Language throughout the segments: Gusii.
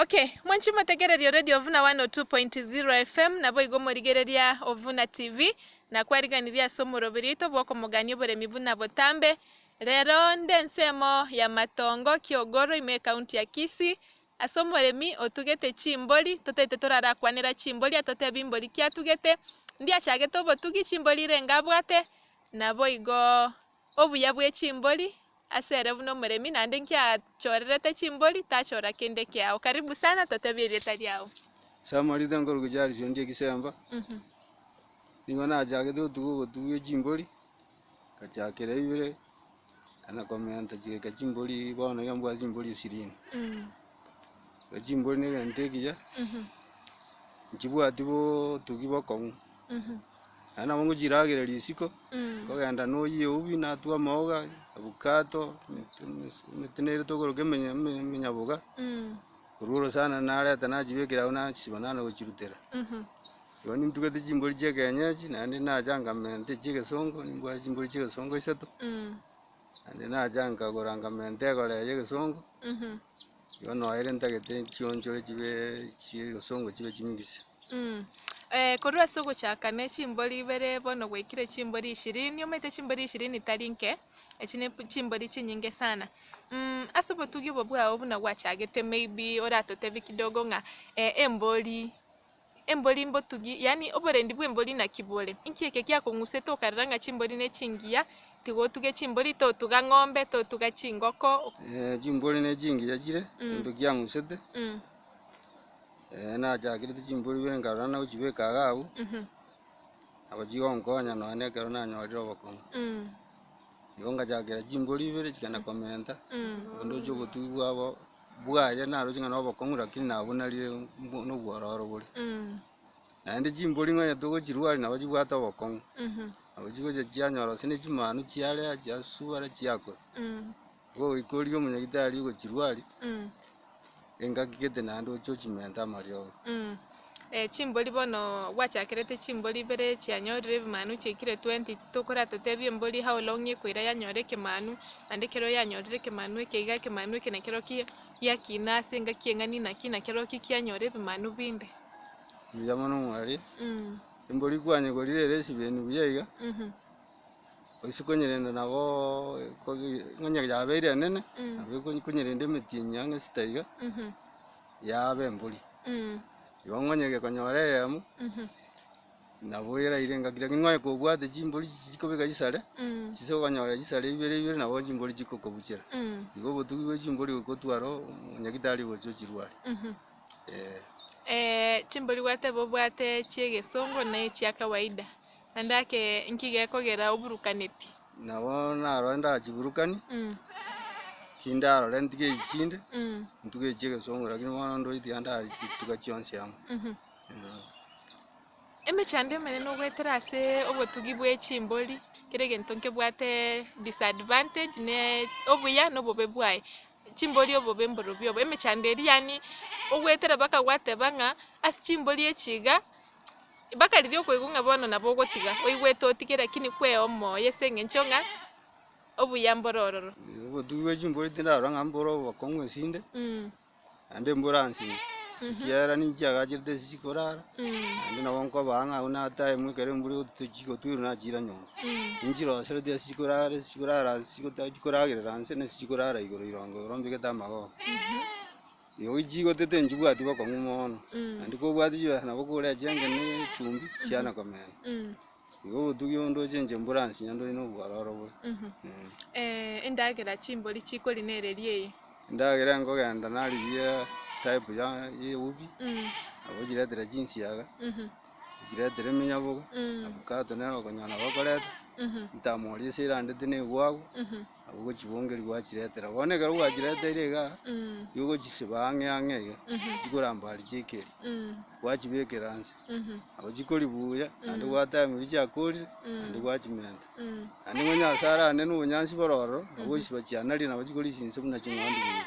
Okay, mwanche motegererie Radio Ovuna 102.0 FM naboigo morigereria Ovuna TV na kwariganirie ase omoroberi oito bw'okomogania oboremi buna botambe. Rero nde ensemo ya Matongo Kiogoro ime ekaunti ya Kisii ase omoremi otugete chimbori totaete torarakwanera chimbori atotebie imbori ki atugete, ndiachagete obotugi chimbori renge abwate naboigo obuya bwe chimbori Ase ere buna omoremi, naende inki achorerete chimbori, tachora kende kiao. Karibu sana, totebie erieta riao. Ase amarita nkoruga Charles Ondieki Kisemba, nigo nachagete gotuga obotugi bwe chimbori, ngachakera ibere, na komenta chigaika chimbori bono iga mbwate chimbori ishirini. Igo chimbori na egento ekiya, nchibwati botugi bokong'u. Naende nabo ngochiragereria isiko, nkogenda noyie eubi natwa amaoga, abukato, emete nere tokoroka emenya emenyaboga, korwa orosana nareta nachibekera abwo nachisiba nana gochirutera. Igo nintugete chimbori chia ekienyeji naende nacha nkamenta echia egesongo, nimbwate chimbori chia egesongo isato, naende nacha nkagora nkamenta egoree ya egesongo, igo noere ntagete nchionchore chibe chia egesongo chibe chimigisa. Korwa ase ogochaka ne chimbori ibere bono gwaikire chimbori ishirini, omanyete chimbori ishirini tari nke, echi ne chimbori chinyinge sana. Ase obotugi obo bwao buna gwachagete maybe oratotebie kidogo ng'a embori, embori mbotugi yaani oborendi bwa embori naki bore? Inki eke kiakong'usete okarora ng'a chimbori ne chingiya, tiga otuge chimbori totuga ng'ombe, totuga chingoko. Chimbori ne chingiya chire, egento kiang'usete. Nachakerete chimbori ibere nkarora nagochibeka iga abwo, nabo chigonkonya nonya na ekero nanyorire obokong'u. Igo ngachakera chimbori ibere chikagenda komenta, igo ndoche obotugi bwabo bwaye naroche ng'a nobokong'u lakini nabonarire mbo nobwororo bore. Naende chimbori ng'onye togochirwaria nabo chibwate obokong'u, nabo chigocha chianyora gose ne chimanu chiarea chiasubara chiakwa. Goika origie omonyagitari ogochirwaria, engaki gete naende oche ochimente amariogo. Chimbori bono gwachakerete chimbori ibere chianyorire ebimanu chiaikire twenty, tokoratotebie embori how long ekoira yanyora ekemanu, naende ekero yanyorire ekemanu eke iga ekemanu eke nakerokio giakina ase engaki eng'ani naki nakerokio kianyora ebimanu binde. Mbuya mono omwari, embori kwanyegorire ere esibeni buya iga. Gose konyerenda naboo onye yabeire enene, nabo ekonyerenda emetienyi ang'e sita iga, yaba embori. Igo onye gekonyora eyemo, nabo eraire engaki lakini onye kobwate chimbori chikobeka chisare, chise okonyora chisare ibere ibere nabo chimbori chikokobuchera. Igo obotugi bwa chimbori goika otware omonyagitari gocha ochirware, eh. Chimbori gwateba obwate chia egesongo na echia kawaida. Naende ake inki gekogera oburukaneti? Nabo narore ndachiburukanie, tindarore ntige echi chinde, ntuge echi egesongo lakini bono ndoche tiga ndachituga chionsi amo. Emechando emenene ogoetera ase obotugi bwe chimbori, kera egento nkebwate disadvantage ne obuya na obobe bwaye. Chimbori obobe mborobio obo, emechando eria yaani ogoetera mpaka gwateba ng'a ase chimbori echi iga. Mpaka riria okoigwa ng'a bono nabo ogotiga, oigwete otige lakini kwee omoyo ase eng'encho ng'a obuya mbore ororo. Obotugi bwe chimbori tindarora ng'a mbore obokong'u esinde, naende mbore ansinye, ekiagera ninchiagacherete ase chikorara, naende nabo nkobaa ng'a buna time ekero embura chigotwerwa nachira nyomba. Ninchirosereti ase chikorara ase chikorara ase chikoragerera nse na ase chikorara igoro irongo igoro mbegete amagogo. Igo chigotete nchibwati bokong'u mono, naende kobwate chibesa nabo korechenge na echumbi chiana komena. Igo obotugi obo ndoche inche mboransinya ndoche na obwororo bore. Endagera chimbori chikoria nereri eye? Endagera nkogenda narigia type ya eubi, nabo chiretire chinsiaga, chiretire emenyaboga, abukato nero okonyora nabo okoreta. Ntamori ase erandete na egwagwa, nabo ogochibongeria gwachiretera. Bono ekero gwachireteire igaa, nigo ogochisiba ang'e ang'e iga, chikorambari chiaikeria, gwachibekera nse, nabo chikoria buya, naende gwatime riria chiakorire, naende gwachimenta. Naende onye ase arande na obonyansi bore ororo, nabo ogochisiba chianaria nabo chikorisia inse buna ching'ondi buya,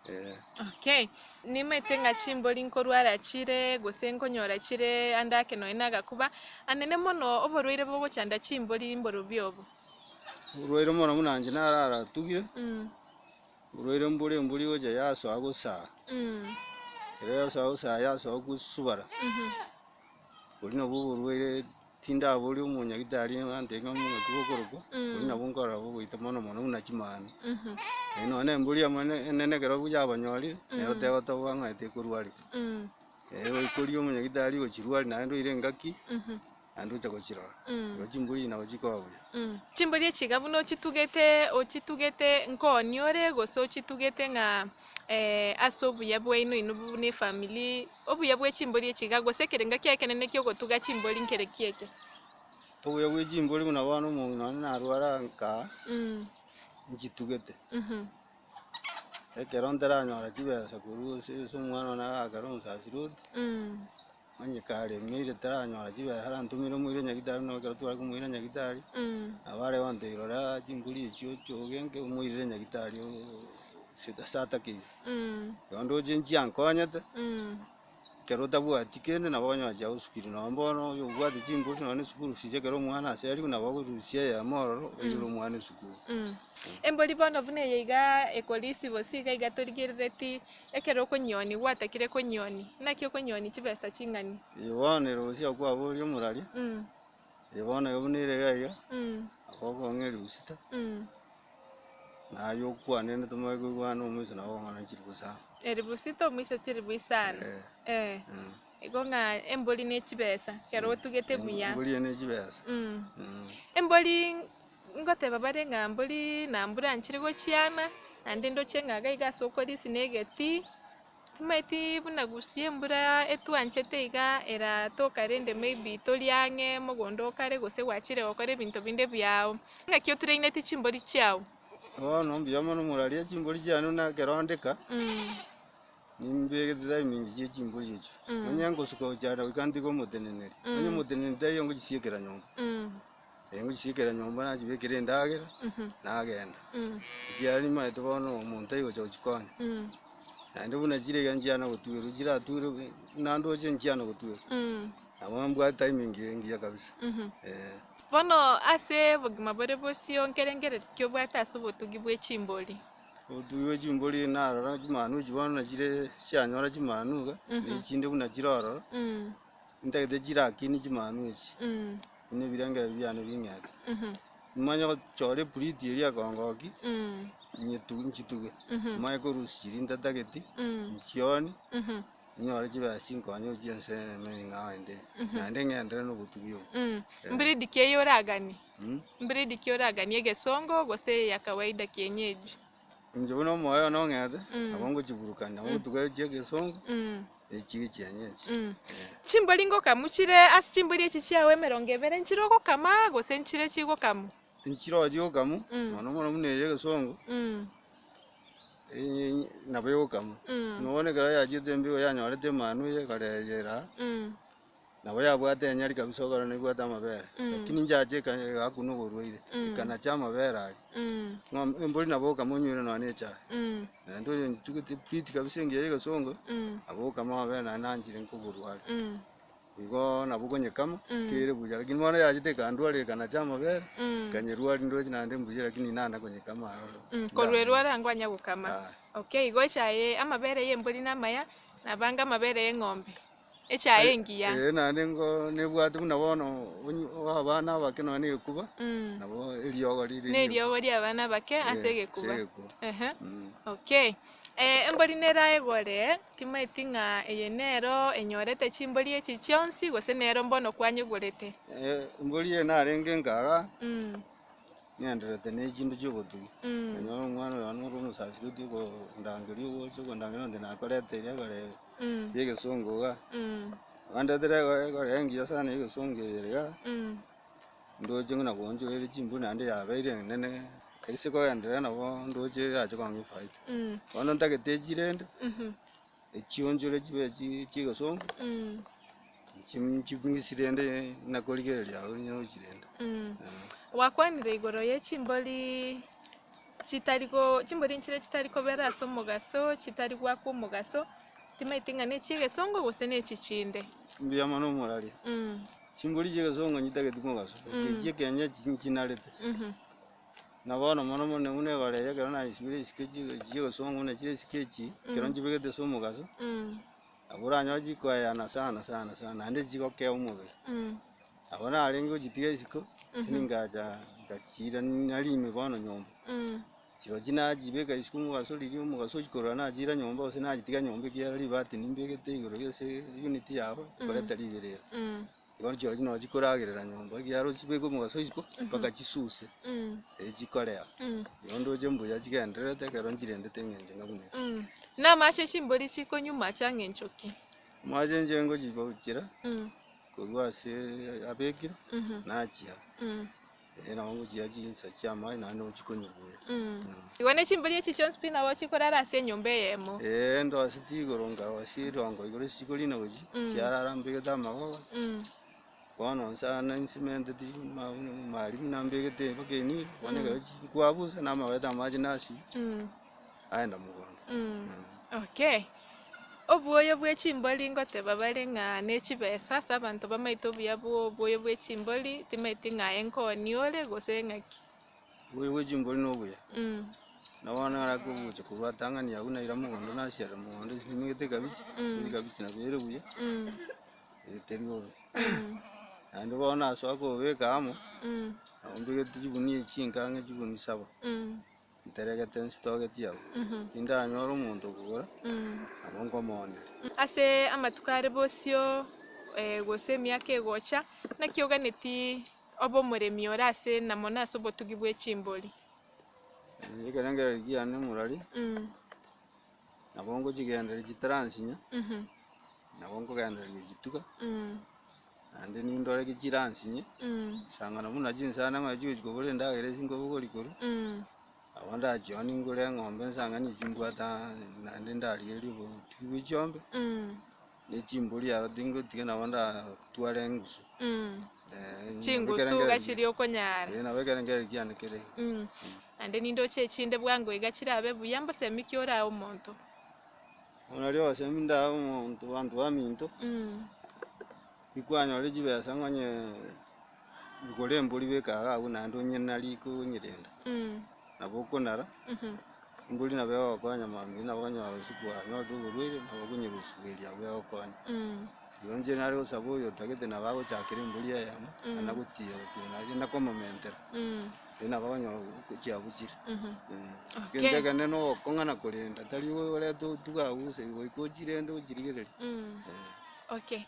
eh. Okay, nimaete ng'a chimbori nkorwara chire gose nkonyora chire ande ake nonya na agakuba, anene mono oborwaire bogochanda chimbori mborobio obo. Oborwaire mono buna inche nararatugire, oborwaire mbore embori egocha yasoa gosaa. Ekero yasoa gose aya yasoa gosubara, boria nabwo oborwaire tindaboria omonyagitari antebie ng'a ng'aki bokorokwa, boria nabwo nkorora bogoita mono mono buna chimanu. Naende nonye na embori amo enene ekero yabanyorire, nero tegotoboa ng'a tekorwarigwa. Goikoria omonyagitari gochirwaria naende oire engaki. naende ocha gochirora. Igo chimbori nabo chikoba buya. Chimbori echi iga buna ochitugete, ochitugete nkoonia ore gose ochitugete ng'a ase obuya bwaino inwe buna efamiri, obuya bwe chimbori echi iga gose ekerenga kiaye ekenene kia ogotuga chimbori nkere ki eke? Obuya bwe chimbori buna bono omong'ina one narwara nkaa, nchitugete. Ekero ntaranyora chibesa korwa ase ase omwana one agakera omosasiroti. Onye karemeire taranyora chibesa arantomere omoire nyagitari buna ekero tware komoira nyagitari, nabo are gontebia rora chimbori echio ochoge nke omoirere nyagitari ase atakeire. Igo ndoche nchiankonyete, ekero otabwati kende nabo okonyora chiagosukire nonye bono oyo obwate chimbori nonye na esukuru fees ekero omwana aseriwe nabo okorusia eyemo ororo oirere omwana esukuru. Embori bono buna eye iga ekorisi gose iga iga torigerereti ekero okonyionia gwatakire konyionia, naki okonyionia chibesa ching'ani? Eye bono ere gose okwaboria omoraria, eye bono iga buna ere iga iga, nabo okong'a erusita, naye okwane rende tomanye koigwana omoiso nabo okong'ana chiribu isano. Eribu sita omoiso chiribu isano, eh. Igo ng'a embori ne chibesa, ekero otugete buya. Embori eye ne chibesa. Embori ngoteba bare ng'a mbori na mbura nchire gochiana, naende ndoche ng'a iga iga ase okorisia na egetii, timanyeti buna gusii embura etwanchete iga eratoka rende maybe tori ang'e mogondo okare gose gwachire gokora ebinto binde biao. Ng'aki otraineti chimbori chiao? Bono mbuya mono moraria chimbori chiane buna ekero ndeka. Nimbegete timing chie chimbori echio, onye ngosuka gochanda goika ntige omoteneneri, onye omoteneneri taiyo ngochisiekera nyomba, eh ngochisiekera nyomba nachibekera endagera, nagenda. Ekiagera nimaete bono omonto taigocha gochikonya, naende buna chire iga nchiana gotwerwa chiratwerwe buna ndoche nchiana gotwerwa, nabo mbwate timing engiya kabisa, eh. Bono ase obogima bore bosio nkerengererio ki obwate ase obotugi bwe chimbori? Obotugi bwe chimbori narora chimanu echi bono nachire chianyora chimanu iga, na echinde buna chire ororo, ntagete chirakini chimanu echi, buna ebirengererio biane bing'ete. Nimanye gochora epuriti eria ekongoki, nyetu nchituge, manye korusia chiria ntatageti, nchioni. Ninyore chibesa chinkonye gochia ense ime eng'ao ende, naende ng'enderere nobotugi obo. Mbreed ki eye oraganie? Mbreed ki oraganie egesongo gose eye ya kawaida kienyeji? Inche buna omoyo one ong'ete, nabo ngochiburukania, nabo ngotuga echi egesongo, na echi echienyeji. Chimbori ngokamu chire ase chimbori echi chiao emerongo ebere nchire ogokama gose nchire chigokamu? Nchire chigokamu, mono mono buna eye egesongo. Nabo egokama, bono ekero yachiete embeo yanyorete emanu eye ekareyera, nabo yabwate enyari kabisa okora nebwate amabere, lakini nchache eka egakuna oborwaire, ekanacha amabere aria, ng'ombe embori nabo ogokama onywere nonya na echae, naende oyo ntugete fit kabisa engiya ya egesongo, nabo ogokama amabere naende nanchire nkoborwa are. Igo nabo okonyekama, kere buya, lakini bono yachete ekandwarera ekanacha amabere, ekanyerwaria ndoche naende mbuya lakini nana konyekama aroro. Korwa erware ango anya gokama. Aye. Okay, igo echae amabere ya embori namaya, nabange amabere ya eng'ombe. Echae engiya. Ee naende ngo nebwate buna bono onye abana abake nonya na egekuba, nabo eriogo rire Na eriogo ria abana abake ase egekuba. Ase egekuba. Ehe. Okay. Embori neraegore, timaeti ng'a eye nero enyorete chimbori echi chionsi, gose nero mbono kwanyegorete. Embori eye narenge nkaga, ng'endererete ne chinto chia obotugi, nkanyora omwana oyo one ore omosasiroti okondangeria ogocha okondangeria onde nakoreteire egoree ya egesongo igaa, abandetere egoree engiya sana ya egesongo eye igaa. Ndoche ng'a nagoonchoreire chimbori naende yabeire enene, ase kogenderera nabo ndoche erache kong'a efaida. Bono ntagete echi rende, echionchore chibe chi chi'egesongo, nchi rende nakorigereria abwo onye gochirenda. Gwakwanire igoro ye chimbori chitari go chimbori nchire chitari kobera ase omogaso, chitari goakwa omogaso, timaeti ng'a ne chi'egesongo gose ne echi chinde. Mbuya mono omoraria. Chimbori chi'egesongo nchitageti mogaso, echi chi'ekienyeji nchinarete. Na bono mono mono buna egoree ekero nayesibire esike chi'egesongo buna chire esike echi, ekero nchibegete ase omogaso. Nabo oranyore chikoeyana sana sana sana naende chigokea omobere. Nabo narenge gochitiga isiko, lakini ngacha ngachiira narime bono nyomba. Chirochio nachibeka isiko omogaso riria omogaso ochia korora nachiira nyomba gose nachitiga nyomba ekiagera ribati nimbegete igoro ase unit yabo tikoreta riberera. Igo chirochio nabo chikoragerera nyomba ekiagera ochibeke omogaso isiko mpaka chisuse, echikorea. Igo ndoche mbuya chigendererete ekero nchirendete eng'encho ng'a buna eye. Na amache chimbori chikonywa mache ang'encho ki? Amache inche ngochibochera korwa ase abekire, nachia. Ee nabo ngochia chinsa chi'amache naende ngochia buya. Igo ne chimbori echi chionsi pi nabo chikorara ase enyomba eyemo. Ee ndoseti igoro nkarosia erongo igoro ase chikorina gochia, chiarara mbegete amagogo, bono nsana nsimenteti mari buna mbegete mpaka eniro, bono ekero chikwabusa namabarete amache nasibia, aenda mogondo. Okay. Obwoyo bwe chimbori ngoteba bare ng'a ne chibesa ase abanto bamaete obuya bwa obwoyo bwe chimbori, timaeti ng'a aye nkoonia ore gose ng'aki. Obwoyo bwe chimbori na obuya, na bono naro akogocha korwa atang'ani abwo naira mogondo nasiarera mogondo ase nimegete ekabichi, ekabichi nabo ere buya, teri bobe. Naende bono ase akobeka amo, nabo mbegete chigunia echi chinkang'e chigunia saba. Nteregete nsitogeti abwo, tindanyora omonto okogora, nabo nkomooneria. Ase amatuko are bosio, gose emiaka egocha, naki oganeti obe omoremi ore ase na mono ase obotugi bwe chimbori? Ekerengererio kiane morari, nabo ngochigendereria chitaransinya, nabo nkogendereria chituga. Naende nindore ki chiransinye, sang'ana buna chinsana ng'a chigochi kobora endagera ase nkobogori korwa, nabo ndachionie ngore eng'ombe nsang'ani echio mbwate aa naende ndarigererie obotugi bwa chiombe, na echimbori aro tingotiga nabo ndatware engusu. Chingusu iga chiria okonyara. Ee nabo ekerengererio kiane kere iga. Naende nindoche echinde bwango iga chirabe buya mbosemi ki orae omonto? Buna riria obosemi ndabe omonto abanto baminto, rikwanyora chibesa ng'a onye igoro embori beka iga abwo naende onyenari konyerenda, nabo okonara, embori nabo egokonya mambia nabo okonyora gose kwanyorire oborwaire nabo okonyerusia abwo egokonya. Igo inche nare gosaba oyo otagete nabo agochakera embori eyemo, naende agotira gotira naende nakomomentera, erio nabo okonyora chiabuchire. Egento ekende na ogokong'ana korenda, tari orete otuge abwo gose goika ochirende ochirigererie. Okay.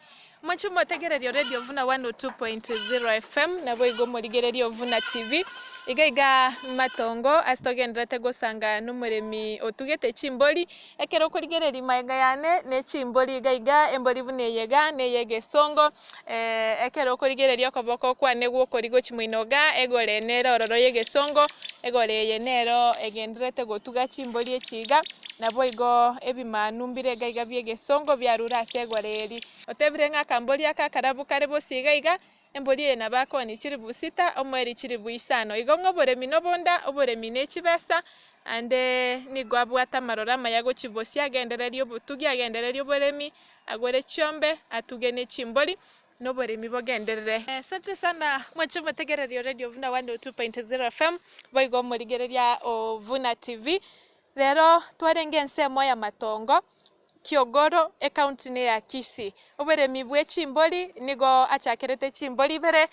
Moche motegererie Radio Vuna 102.0 FM, naboigo morigererie Ovuna TV. Iga iga matongo ase togendererete gosanga nomoremi otugete chimbori, Ekero okorigereria magega yane ne chimbori iga iga, embori buna eye iga, na eye egesongo, ekero okorigereria okoboko kwane gw'okoria gochia moino iga, egore nere ororo y'egesongo, egore eye nero egendererete gotuga chimbori echi iga, naboigo ebimanu mbire iga iga bi'egesongo biarure ase egore eri. Otebire ng'a akambori aka akarabu kare bosio iga iga, embori eye nabo akooni chilifu sita, omoerio chilifu isano. Igo ng'a oboremi nobonda, oboremi ne chibesa, Ande nigo abwate amaroro amaya gochia bosio agendererie obotugi, agendererie oboremi, agore chiombe, atuge ne chimbori, na oboremi bogenderere. Asante sana mwanche omotegereri o Radio Vuna 102.0 FM, boigo omorigereria o Vuna TV. Rero twarenge ensemo y'amatongo. Kiogoro, ecounty neya Kisii. Oboremi bwe chimbori nigo achakerete chimbori ibere,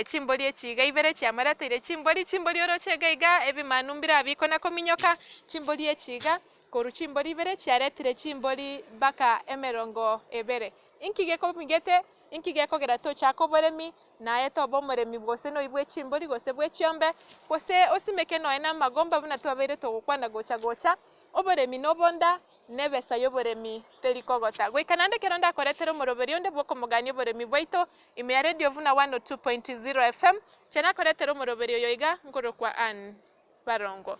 chimbori echi iga ibere chiamoreteire chimbori, chimbori oroche iga iga ebimanu mbire bikona kominyoka, chimbori echi iga, korwa chimbori ibere chiaretire chimbori mpaka emerongo ebere. Inki gekomigete? Inki gekogera tochake oboremi? Naye tobe omoremi gose noi bwe chimbori gose bwe chiombe, gose osimeke nonya namagomba buna twabeire togokwana gocha gocha, oboremi nobonda, Nebesa y'oboremi teri kogota. Goika naende ekero ndakoretere omoroberio onde bw'okomogania oboremi bwaito ime ya Radio Vuna 102.0 FM, inche nakoretere omoroberio oyo iga nkorokwa Ann Barongo.